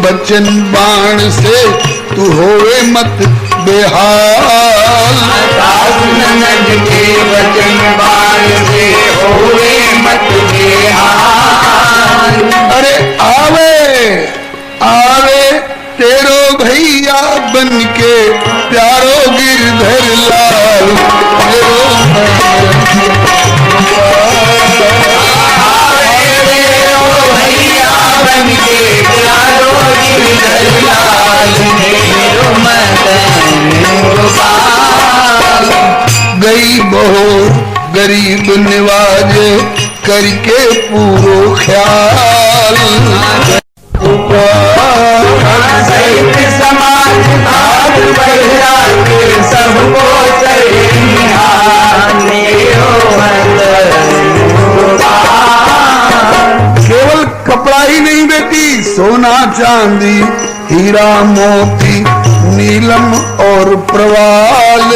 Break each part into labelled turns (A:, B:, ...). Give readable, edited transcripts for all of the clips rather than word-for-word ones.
A: बचन बाण से तू होवे मत बेहाल।
B: सास ननद के वचन बाण से होवे मत बेहाल।
A: अरे आवे आवे तेरो भैया बन के प्यारो गिरधर लाल। मेरो
B: आवे तेरो भैया बन के प्यारो गिरधर लाल। मेरो मदन गोपाल।
A: गई बहो गरीब निवाजे करके पूरो ख्याल।
B: सहित समाज भाग बढ़ा के सबको चढ़े निहाल। मेरो मदन गोपाल।
A: केवल कपड़ा ही नहीं बेटी, सोना चांदी हीरा मोती नीलम और प्रवाल।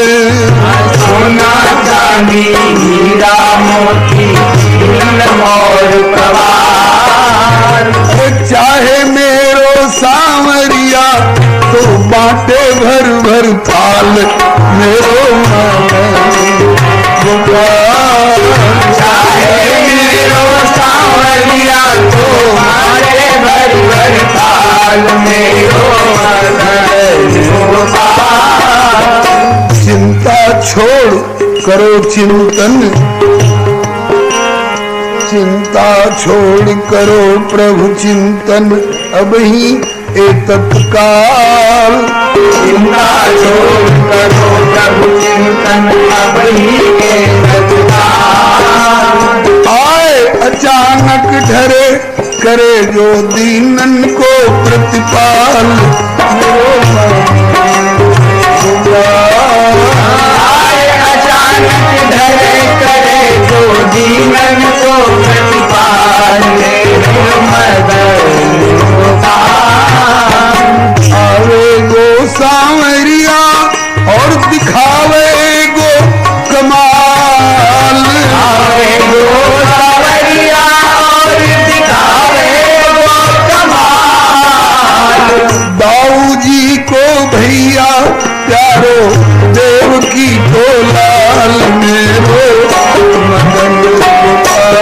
B: सोना चांदी हीरा मोती नीलम और प्रवाल।
A: अरे चाहे मेरो सांवरिया तो बांटे भर भर थाल। मेरो मदन गोपाल।
B: चाहे मेरो सांवरिया तो बांटे भर भर थाल। मेरो मदन गोपाल।
A: चिंता छोड़ करो चिंतन, चिंता छोड़ करो प्रभु चिंतन अब ही ए तत्काल।
B: चिंता छोड़ करो प्रभु चिंतन अब ही ए तत्काल।
A: आए अचानक ढरे करे जो दीनन को प्रतिपाल। मेरो मदन गोपाल।
B: आए अचानक ढरे करे जो दीनन को प्रतिपाल। मेरो मदन गोपाल।
A: आवे गो सांवरिया और दिखावे गो कमाल।
B: आवे गो सांवरिया और दिखावे गो कमाल।
A: दाऊ जी को भैया प्यारो देव की को लाल। मेरो मदन गोपाल।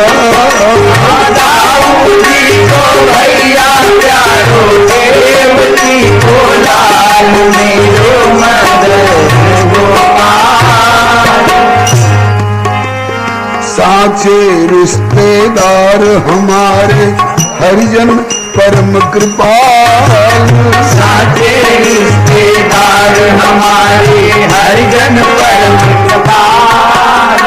B: दाऊ जी को भैया प्यारो देव की को लाल। मेरो मदन गोपाल।
A: साचे रिश्तेदार हमारे हरिजन परम कृपाल।
B: साचे रिश्तेदार हमारे हरिजन परम कृपाल।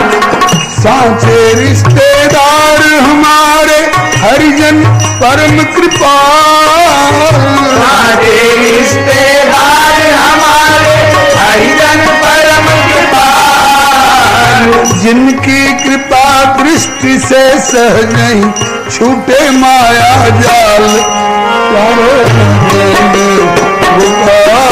A: साचे रिश्तेदार हमारे हरिजन परम कृपाल।
B: साचे रिश्तेदार हमारे हरिजन परम कृपाल।
A: जिनकी कृपा दृष्टि से सहज नहीं छूटे माया जाल। प्यारो मदन गोपाल।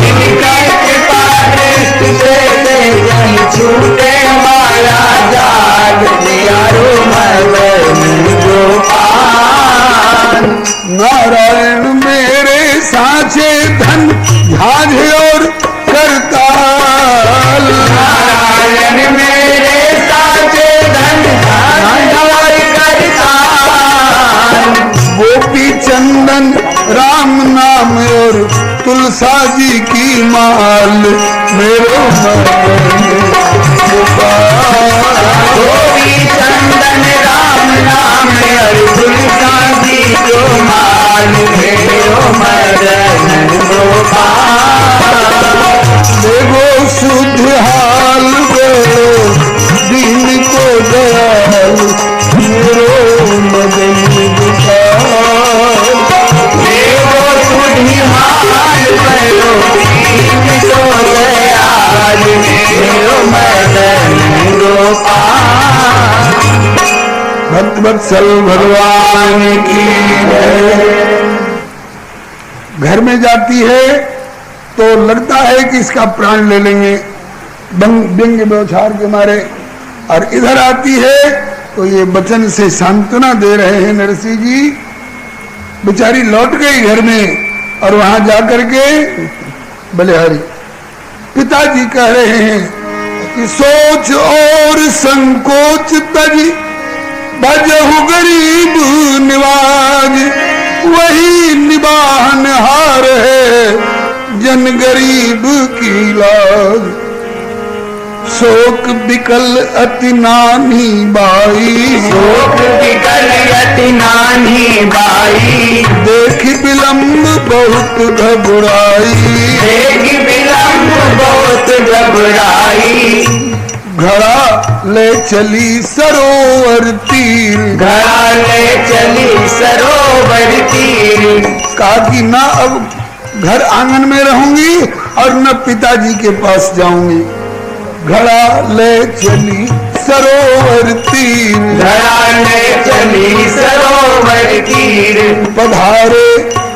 B: जिनकी कृपा दृष्टि से सहज नहीं छूटे माया जाल। प्यारो मदन गोपाल।
A: नारायण मेरे साचे धन झांझ और करताल।
B: नारायण मेरे साचे धन झांझ और करताल।
A: गोपी चंदन राम नाम और तुलसा जी की माल। मेरो मदन गोपाल।
B: गोपी चंदन राम नाम और तुलसा जी को माल। मेरो मदन गोपाल।
A: देखो शुद्ध हाल बोलो दीन को दयाल। मेरो मदन गोपाल।
B: देखो सुधी हाल बोलो दीन को दयाल। मेरो मदन गोपाल।
A: भक्त वत्सल भगवान की जय। घर में जाती है तो लगता है कि इसका प्राण ले लेंगे व्यंग्य बौछार के मारे, और इधर आती है तो ये वचन से सांत्वना दे रहे हैं नरसिंह जी। बेचारी लौट गई घर में और वहां जाकर के बलिहारी पिताजी कह रहे हैं कि सोच और संकोच तजी बजहु गरीब निवाज, वही निबाहन हार है जन गरीब की लाज। शोक बिकल अति नानी बाई,
B: शोक बिकल अति नानी बाई,
A: देख विलंब बहुत घबराई,
B: देख विलंब बहुत घबराई।
A: घड़ा ले चली सरोवर तीर,
B: घड़ा ले चली सरोवर तीर।
A: कहा कि ना अब घर आंगन में रहूंगी और न पिताजी के पास जाऊंगी। घड़ा ले चली सरोवर तीर,
B: घड़ा ले चली सरोवर तीर।
A: पधारे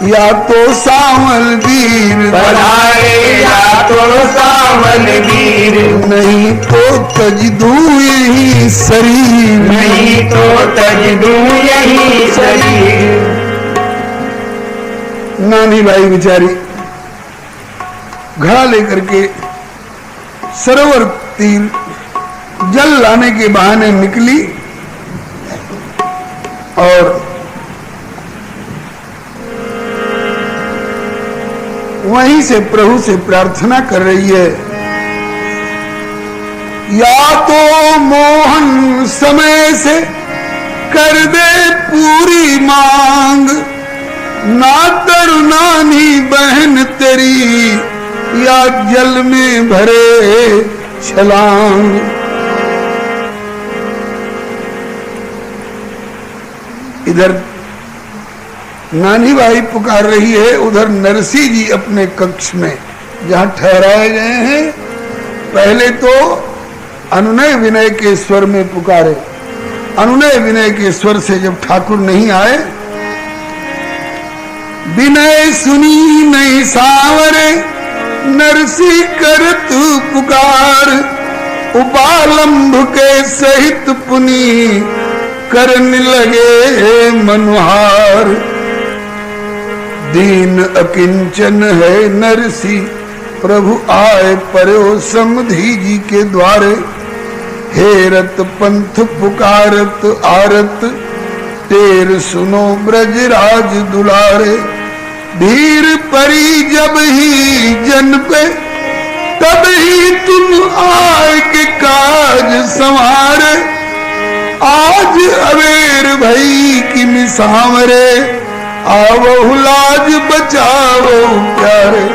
A: या तो सावल वीर,
B: पधारे या तो सावल वीर,
A: नहीं तो तज दूं यही शरीर,
B: नहीं तो तज दूं यही शरीर।
A: नानी भाई बेचारी घड़ा लेकर के सरोवर तीर जल लाने के बहाने निकली और वहीं से प्रभु से प्रार्थना कर रही है, या तो मोहन समय से कर दे पूरी मांग, ना नानी बहन तेरी या जल में भरे छलांग। इधर नानी भाई पुकार रही है, उधर नरसी जी अपने कक्ष में जहां ठहराए गए हैं, पहले तो अनुनय विनय के स्वर में पुकारे। अनुनय विनय के स्वर से जब ठाकुर नहीं आए, विनय सुनी नहीं सावरे नरसी कर तू पुकार, उपालंब के सहित पुनी करने लगे मनुहार। दीन अकिंचन है नरसी प्रभु आए परो समधी जी के द्वारे, हेरत पंथ पुकारत आरत टेर सुनो ब्रजराज दुलारे। धीर परी जब ही जन पे तब ही तुम आए के काज संवारे, आज अवेर भई कि मिसावरे आवहु लाज बचाओ प्यारे।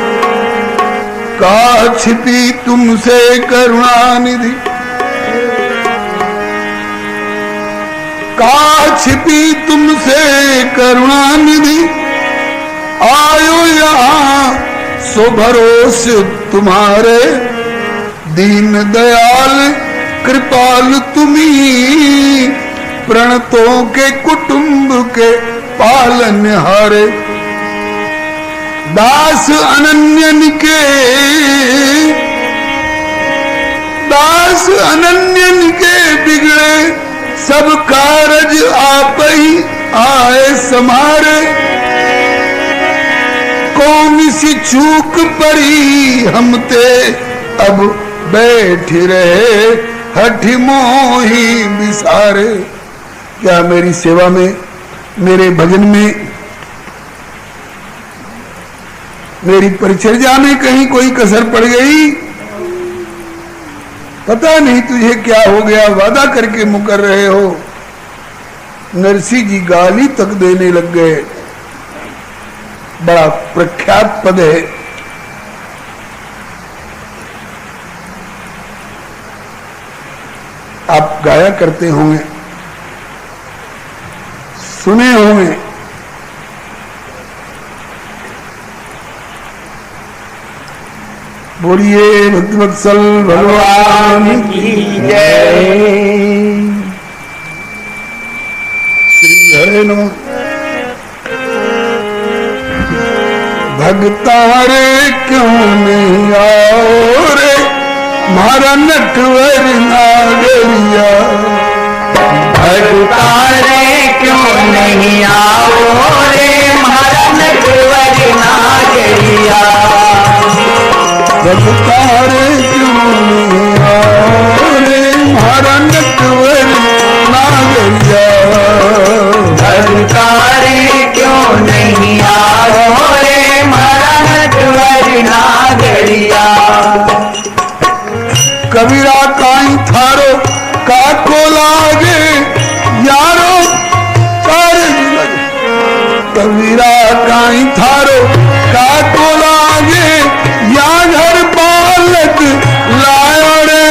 A: का छिपी तुमसे करुणा निधि, का छिपी तुमसे करुणा निधि, आयो यहाँ सो भरोस तुम्हारे। दीन दयाल कृपाल तुम्ही प्रणतों के कुटुंब के पालन हारे। दास अनन्यन के, दास अनन्यन के बिगड़े सब कारज आप ही आए समारे। कौन सी चूक परी हम ते अब बैठ रहे हठ मोही बिसारे। क्या मेरी सेवा में, मेरे भजन में, मेरी परिचर्या में कहीं कोई कसर पड़ गई? पता नहीं तुझे क्या हो गया, वादा करके मुकर रहे हो। नरसी जी गाली तक देने लग गए। बड़ा प्रख्यात पद है। आप गाया करते होंगे, सुने होंगे। बोलिए भक्तवत्सल भगवान
B: की जय।
A: श्री हरे नमः। भगतारे क्यों नहीं आओ रे, मारा नटवर नागरिया।
B: भगतारे क्यों नहीं आओ रे मारा नटवर नागरिया।
A: भगतारे क्यों नहीं आओ रे मारा नटवर नागरिया।
B: भगतारे क्यों नहीं आओ रे मारा नटवर नागरिया।
A: कबीरा काई थारो काको लागे यारो कारज लगे। कबीरा काई थारो काको लागे या घर बालक लायो रे।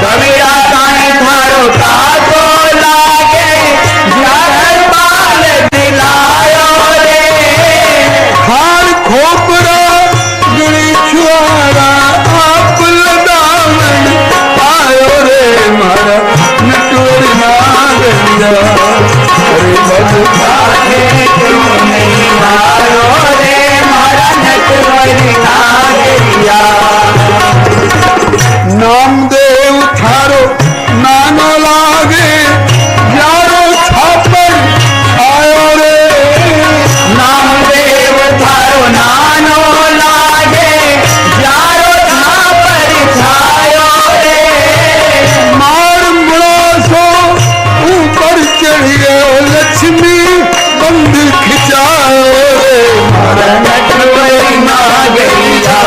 B: कबीरा काई थारो काको लागे या घर बालक लायो रे।
A: हार खोपरा गिरी छुआरा आप लदावन आयो रे मारा नटवर नागरिया। अरे भगतारे
B: क्यों नहीं आयो रे मारा नटवर नागरिया।
A: नामदेव थारो नानो लागे यारो छापर आयो रे।
B: नामदेव थारो नानो लागे यारो छापर छायो रे।
A: मार मुड़ासो ऊपर चढ़ियो लक्ष्मी बंद खिंचायो रे मारा
B: नटवर नागरिया।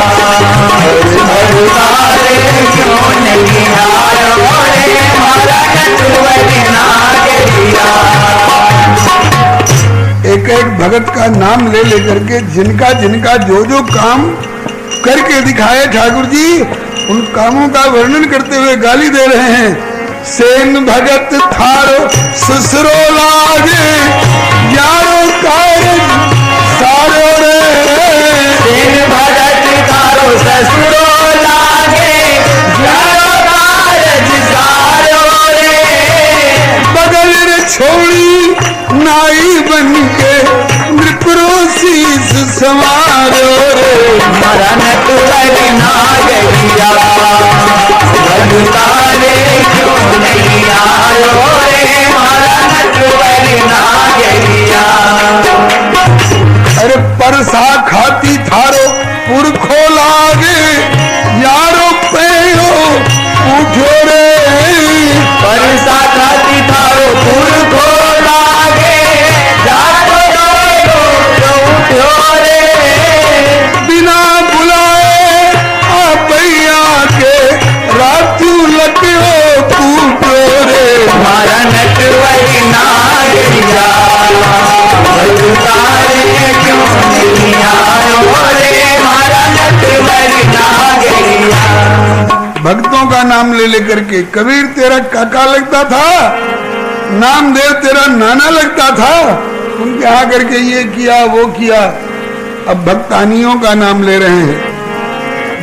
B: भगतारे क्यों नहीं आयो रे मारा नटवर नागरिया।
A: एक एक भगत का नाम ले लेकर के जिनका जिनका जो जो काम करके दिखाए ठाकुर जी, उन कामों का वर्णन करते हुए गाली दे रहे हैं। सेन भगत थारो ससुरो लागे यारो कारज सारो रे।
B: सेन भगत थारो ससुरो लागे यारो कारज सारो रे।
A: बगल रे छोड़ी नाई बन के नृपरो शीस संवारो रे।
B: मारा नटवर नागरिया। भगतारे क्यों नहीं आयो रे मारा नटवर नागरिया।
A: अरे परसा खाती थारो पुरखो लागे यारो पेड़ो उठो रे।
B: परसा खाती थारो पुरखो लागे यारो पेड़ो उठो रे।
A: बिना बुलाए आपैया के रातू लटो कूटो रे।
B: मारा नटवर नागरिया। भगतारे क्यों नहीं आयो रे मारा नटवर नागरिया।
A: भक्तों का नाम ले लेकर के कबीर तेरा काका लगता था, नामदेव तेरा नाना लगता था, उनके यहाँ करके ये किया वो किया। अब भक्तानियों का नाम ले रहे हैं।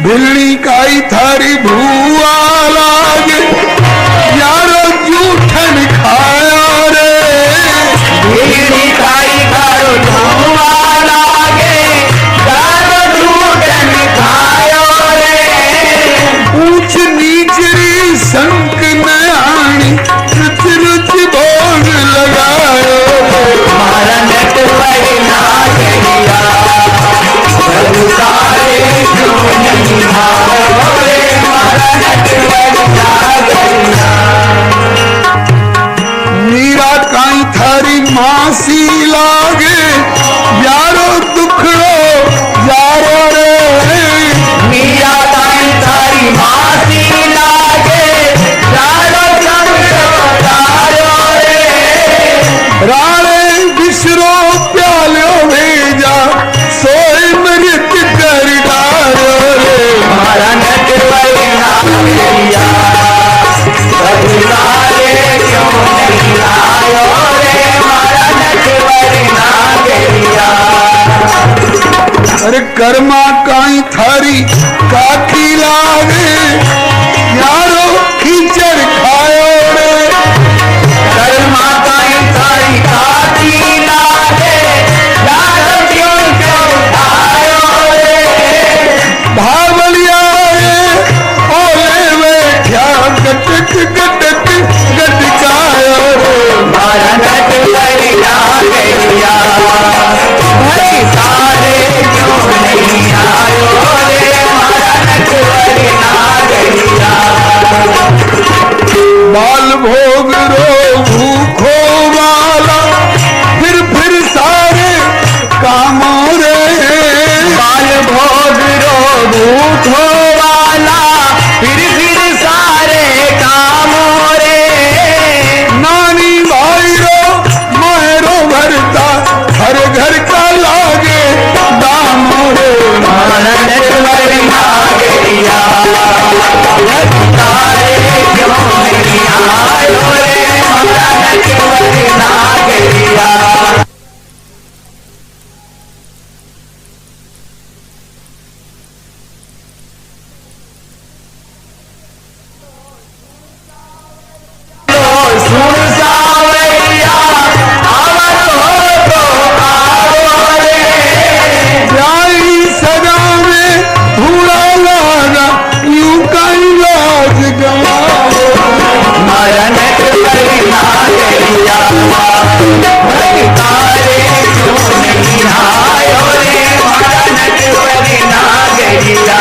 A: भिलनी काई थारी भूआ लागे यारो जूठन खाया रे।
B: भिलनी काई थारो भूआ लागे यारो जूठन खायो रे।
A: ऊंच नीच री संक न आनी रुच रुच भोग लगायो रे।
B: मारा नटवर नागरिया। भगतारे क्यों नहीं आयो रे मारा नटवर नागरिया।
A: मीरा काई थारी मासी लागे यारो दुखड़ो यारो रे।
B: मीरा काई थारी मासी लागे यारो दुखड़ो यारो रे।
A: राणे बिसरो प्यालो भेजा सोए मृत कर डारो रे।
B: मारा नटवर नागरिया। भगतारे क्यों नहीं आयो रे मारा नटवर नागरिया।
A: अरे कर्मा काई थारी काकी लागे यारो खींचर खायो रे।
B: कर्मा काई थारी काकी लागे यारो खींचर खायो रे।
A: भावलिया रे ओले बैठा गटक गटक गटका।
B: झूठो वाला फिर सारे कामों रे।
A: नानी भाई रो मायरो भरता हर घर का लागे दामो रे।
B: नटवर नागरिया तारे क्यों नहीं आयो रे, मारा नटवर नागरिया। सुन सावरिया आवत हो तो आओ रे।
A: जाई सदा में धूड़ा लागा यूं कई लाज गवाओ।
B: मारा नटवर नागरिया तारे क्यों नहीं आयो रे, मारा नटवर नागरिया।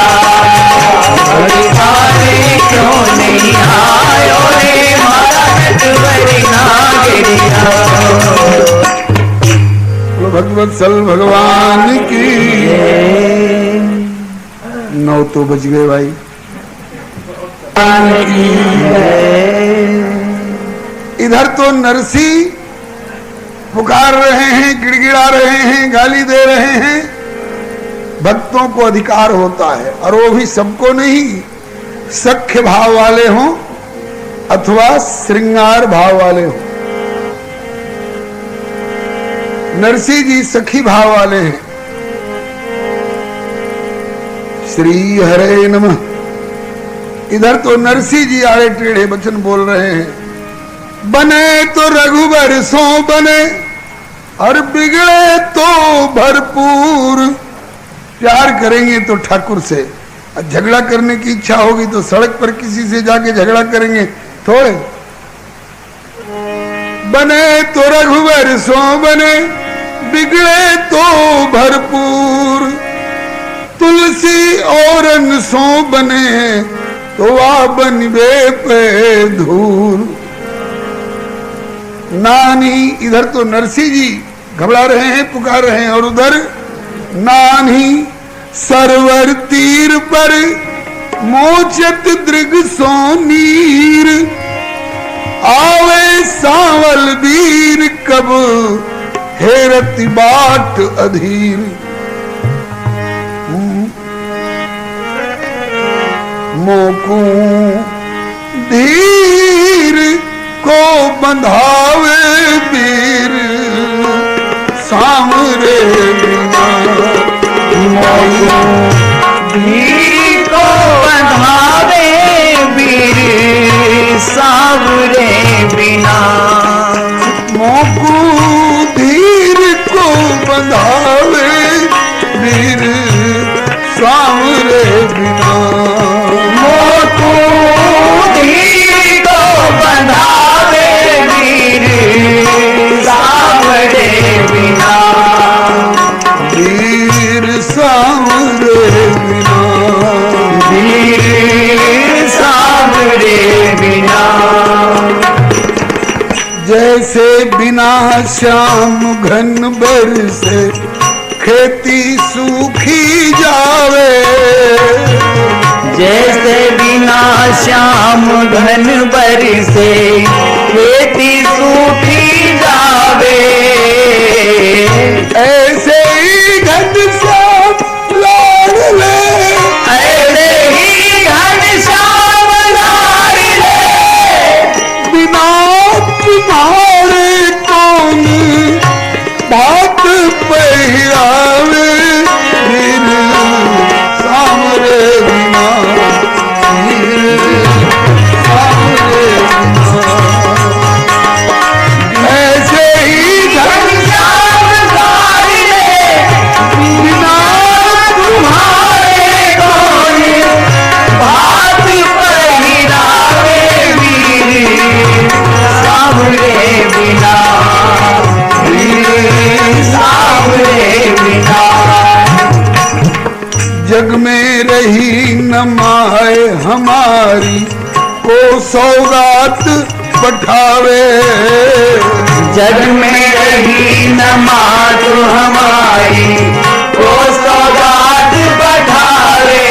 B: तारे क्यों नहीं आयो रे, मारा नटवर नागरिया।
A: बोलो भगवत सल भगवान की। 9 तो बज गए भाई। इधर तो नरसी पुकार रहे हैं, गिड़गिड़ा रहे हैं, गाली दे रहे हैं। भक्तों को अधिकार होता है, और वो भी सबको नहीं, सख्य भाव वाले हों अथवा श्रृंगार भाव वाले हों। नरसी जी सखी भाव वाले हैं। श्री हरे नमः। इधर तो नरसी जी आड़े टेढ़े वचन बोल रहे हैं। बने तो रघुबर सो बने और बिगड़े तो भरपूर। प्यार करेंगे तो ठाकुर से, और झगड़ा करने की इच्छा होगी तो सड़क पर किसी से जाके झगड़ा करेंगे थोड़े। बने तो रघुबर सो बने, बिगड़े तो भरपूर। तुलसी औरन सो बने तो वा बनबे पे धूर। नानी, इधर तो नरसी जी घबरा रहे हैं, पुकार रहे हैं, और उधर नानी सरवर तीर पर मोचत दृग सो नीर। आवे सावल वीर कब हेरत बाट अधीर। मोकू धीर को बंधावे वीर सामरे बिना।
B: मोकू धीर को बंधावे वीर सावरे बिना।
A: मोकू धीर को बंधावे वीर सावरे बिना।
B: मोकू धीर को बंधावे वीर सावरे बिना।
A: वीर सावरे बिना।
B: वीर सावरे बिना।
A: जैसे बिना श्याम घन बरसे खेती सूखी जावे।
B: जैसे बिना श्याम घन बरसे खेती सूखी जावे।
A: ऐसे ही घन श्याम लाड ले,
B: ऐसे ही घन श्याम लाड ले।
A: बिना तुम्हारे कौन बात पहिरावे वीर सामरे बिना। वीर सामरे बिना। ऐसे ही घन
B: श्याम लाड ले,
A: बिना
B: तुम्हारे कौन बात पहिरावे वीर सावरे बिना। वीर सावरे बिना।
A: जग में रही न माए हमारी को सौगात पठावे।
B: जग में रही न मात हमारी को सौगात पठावे।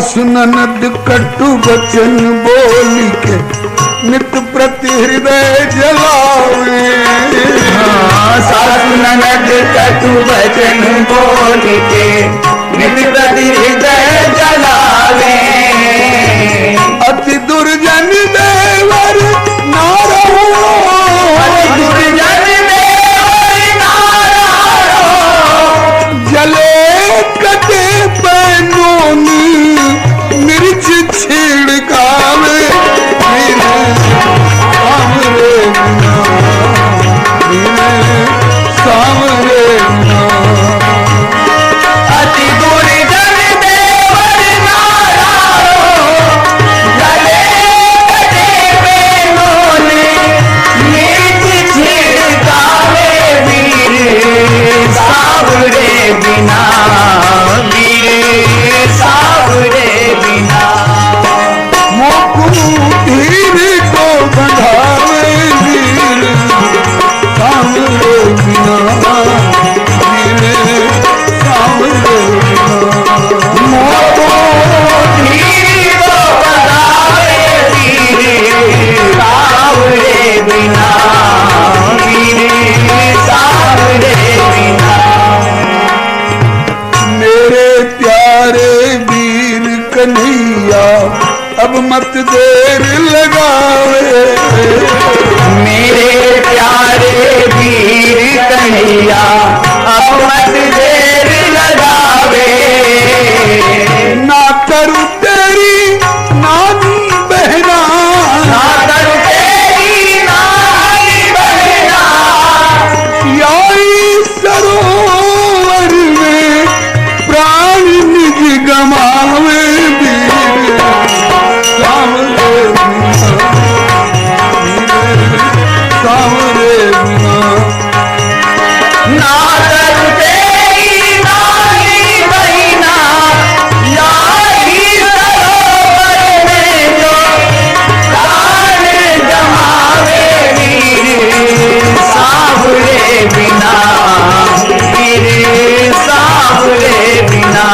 A: सासु ननद कटु वचन बोल के नित प्रति हृदय जलावे।
B: सासु ननद कटु वचन बोल के नित प्रति हृदय जलावे।
A: अति दुर्जन देवर ना रहो,
B: अति दुर्जन देवर ना रहो,
A: जले कटे पैनोनी मिर्च छिड़कावे। सावरे बिना, सावरे बिना।
B: अति दुर्जन देवर ना रहो, जले कटे पैनोनी मिर्च छिड़कावे। वीर सावरे बिना, वीर सावरे बिना।
A: मोकू धीर को बंधावे वीर सावरे बिना, वीर सावरे बिना।
B: मोको धीर को बंधावे वीर सावरे बिना, वीर सावरे बिना।
A: मेरे प्यारे वीर कन्हैया अब मत देर लगावे।
B: मेरे प्यारे वीर कन्हैया अब मत देर लगावे।
A: ना करूं तेरी नानी बहना,
B: ना करूं तेरी नानी बहना,
A: याई सरोवर में प्राण निज गमावे। वीर सावरे बिना, वीर सावरे बिना।
B: ना करूं तेरी नानी बहना, याई सरोवर में जो प्राण गमावे। वीर सावरे बिना, वीर सावरे बिना।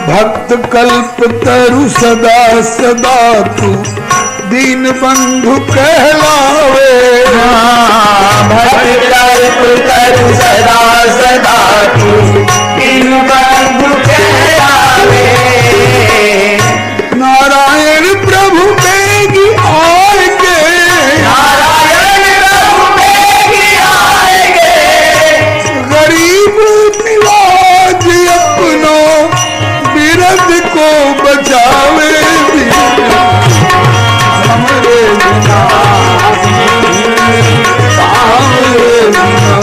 A: भक्त कल्प तरु सदा सदा तू दीन बंधु कहलावे।
B: भक्त कल्प तरु सदा सदा तू दीन बंधु कहलावे।
A: नारायण प्रभु बेगी आएंगे,
B: नारायण प्रभु बेगी आएंगे,
A: गरीब निवाज अपनो बिरद को बचावे। हमरे बिना, सावरे बिना।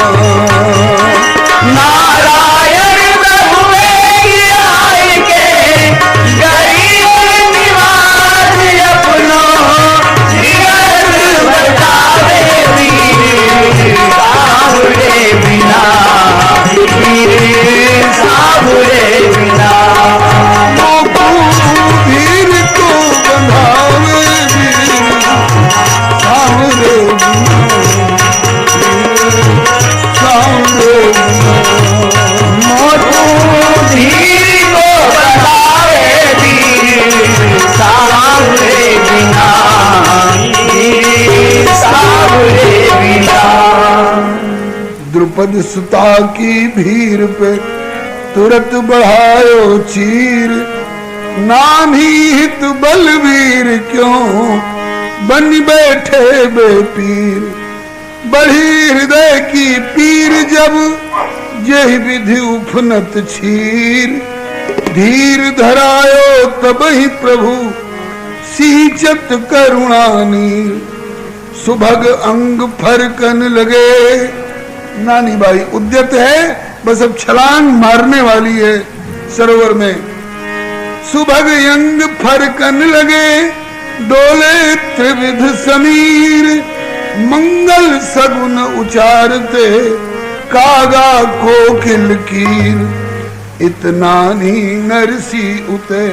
B: नारायण प्रभु बेगी आएंगे, गरीब निवाज अपनो बिरद बचावे। वीर सावरे बिना, वीर सावरे बिना।
A: मोकू धीर को बंधावे वीर सावरे बिना, सावरे बिना।
B: मोकू धीर को बंधावे वीर सावरे बिना, वीर सावरे बिना।
A: द्रुपद सुता की भीड़ पे तुरंत बढ़ायो चीर, नानी हित बलवीर क्यों बन बैठे बेपीर। बढ़ी हृदय की पीर जब जेहि विधि उफनत छीर, धीर धरायो तब ही प्रभु सींचत करुणा नीर। सुभग अंग फरकन लगे। नानी बाई उद्यत है, बस अब छलांग मारने वाली है सरोवर में। सुभग अंग फरकन लगे, डोले त्रिविध समीर। मंगल सगुन उचारते, कागा कोकिल कीर। इतना नी नरसी उते।